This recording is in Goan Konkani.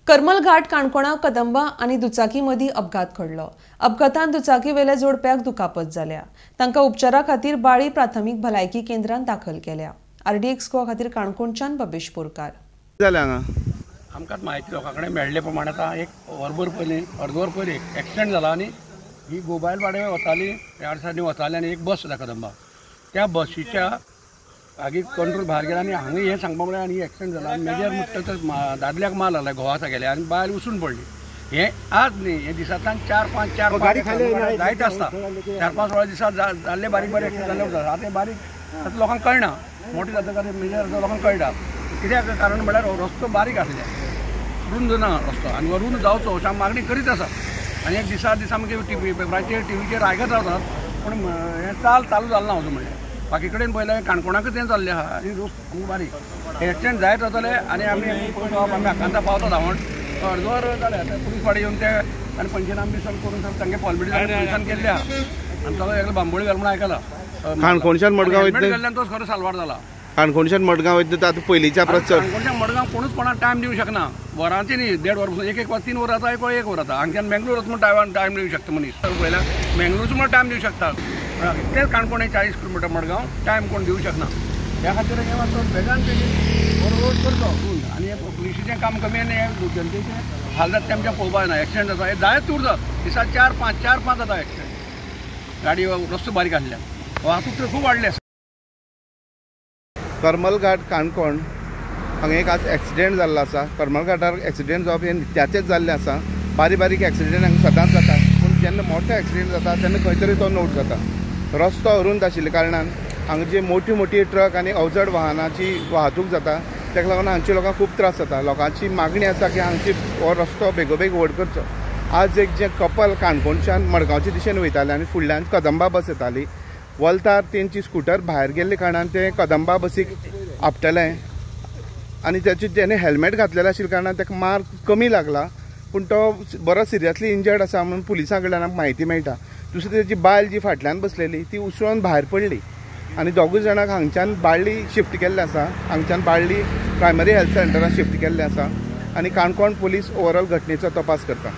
करमल घाट काणकोणा कदंबा आनी दुचाकी मदीं अपघात घडलो. अपघातान दुचाकी वेल्या जोडप्याक दुखापत जाल्या. तांकां उपचारा खातीर बाळी प्राथमीक भलायकी केंद्रांत दाखल केल्या. आरडीएक्स गोवा खातीर काणकोणच्यान बबेश बोरकार. जालें हांगा आमकां म्हायती लोकां कडेन मेळ्ळे प्रमाणे आतां एक वरभर पयलीं, अर्दवर पयलीं एक एक्सिडंट जाला आनी ही गोबायल वाडे वताली, ह्या सायडीन वताली आनी एक बस जाता कदंबा, त्या बसीच्या आगी कंट्रोल भायर गेला आनी हांगा हें सांगपा म्हळ्यार आनी एक्सिडंट जाला आनी मेजर म्हणटा तर दादल्याक माल आला घोवा गेले आनी बायल उसून पडली. हें आज न्ही, हें दिसांतल्यान 4 5 4 5 जायत आसता. 4 5 वरां दिसा जाल्ले बारीक बारीक एक्सिडंट जाल्ले उरता. आतां बारीक आतां लोकांक कळना, मोठे जातकच मेजर लोकांक कळटा. कित्याक कारण म्हळ्यार रस्तो बारीक आसले, रुंद ना रस्तो आनी रुंद जावचो अशें आमी मागणी करीत आसा. आनी एक दिसा दिसा मागीर टिवी पेपराचेर टिवीचेर आयकत रावतात, पूण हें चाल चालू जालें ना अजून. म्हणल्यार बाकी कडेन पळयलें काणकोणाकच हें जाल्लें आहा आनी रस्तो खूब बारीक, एक्सिडंट जायत रावताले आनी आमी आमी आकांता पावता धांवण अर्दवर जालें. आतां पुलीस वाडे येवन ते आनी पंचनामे बी सगळें करून सगळें तांगे फॉर्मेलिटी पुलिसान केल्ले आहा आनी तो एकलो बांबोळी घाल म्हूण आयकला. काणकोणच्यान मडगांव हेल्मेट घाल्ल्यान तो खरो साल्वार जाला. काणकोणच्यान मडगांव वयता आतां पयलींच्या परस चड. काणकोणच्यान मडगांव कोणूच कोणाक टायम दिवंक शकना. वरांची न्ही, 1.5 वर पसून 1 वर 3 वर जाता, 1 वर 1 वर जाता. हांगच्यान मेंगलोर वच म्हूण टायम दिवंक शकता मनीस, पळयल्यार मेंगलोरचो म्हूण टायम दिवंक शकता. तेच काणकोण 40 किलोमिटर मडगांव टायम कोण दिवंक शकना. ह्या खातीर हें मातसो बेगान बेगीन रोड करचो रुंद आनी हें पुलिशीचें काम कमी आनी हे जनतेचें हाल जाता तें आमचें पळोवपाक जायना. एक्सिडंट जाता हे जायत उरता, दिसा 4 5 4 5 जाता एक्सिडंट. गाडी रस्तो बारीक आसल्यान वाहतूक तर खूब वाडली आसा. करमल घाट काणकोण हांगा एक आज एक्सिडेंट जाल्लो आसा. करमल घाटार एक्सिडेंट जावप हें नित्याचेंच जाल्लें आसा. बारीक बारीक एक्सिडेंट हांगा सदांच जाता, पूण जेन्ना मोठो एक्सिडेंट जाता तेन्ना खंय तरी तो नोट जाता. रस्तो अरुंद आशिल्ल्या कारणान हांगा जे मोठी मोठी ट्रक आनी अवजड वाहनाची वाहतूक जाता ताका लागून हांगच्या लोकांक खूब त्रास जाता. लोकांची मागणी आसा की हांगची हो रस्तो बेगोबेग व्हड करचो. आज एक जें कपल काणकोणच्यान मडगांवचे दिशेन वयतालें आनी फुडल्यान कदंबा बस येताली, वलतार तेंची स्कुटर भायर गेल्ले कारणान ते कदंबा बसीक आपटलें आनी ताचे तेणें हेल्मेट घातलेलें आशिल्ल्या कारणान ताका मार कमी लागला, पूण तो बरो सिरियसली इंजर्ड आसा म्हणून पुलिसां कडल्यान आमकां म्हायती मेळटा. दुसरी तेजी बायल जी फाटल्यान बसलेली ती उसळून भायर पडली आनी दोगूय जाणांक हांगच्यान बाळ्ळी शिफ्ट केल्लें आसा. हांगच्यान बाळ्ळी प्रायमरी हेल्थ सेंटरान शिफ्ट केल्लें आसा आनी काणकोण पुलीस ओवरऑल घटनेचो तपास करता.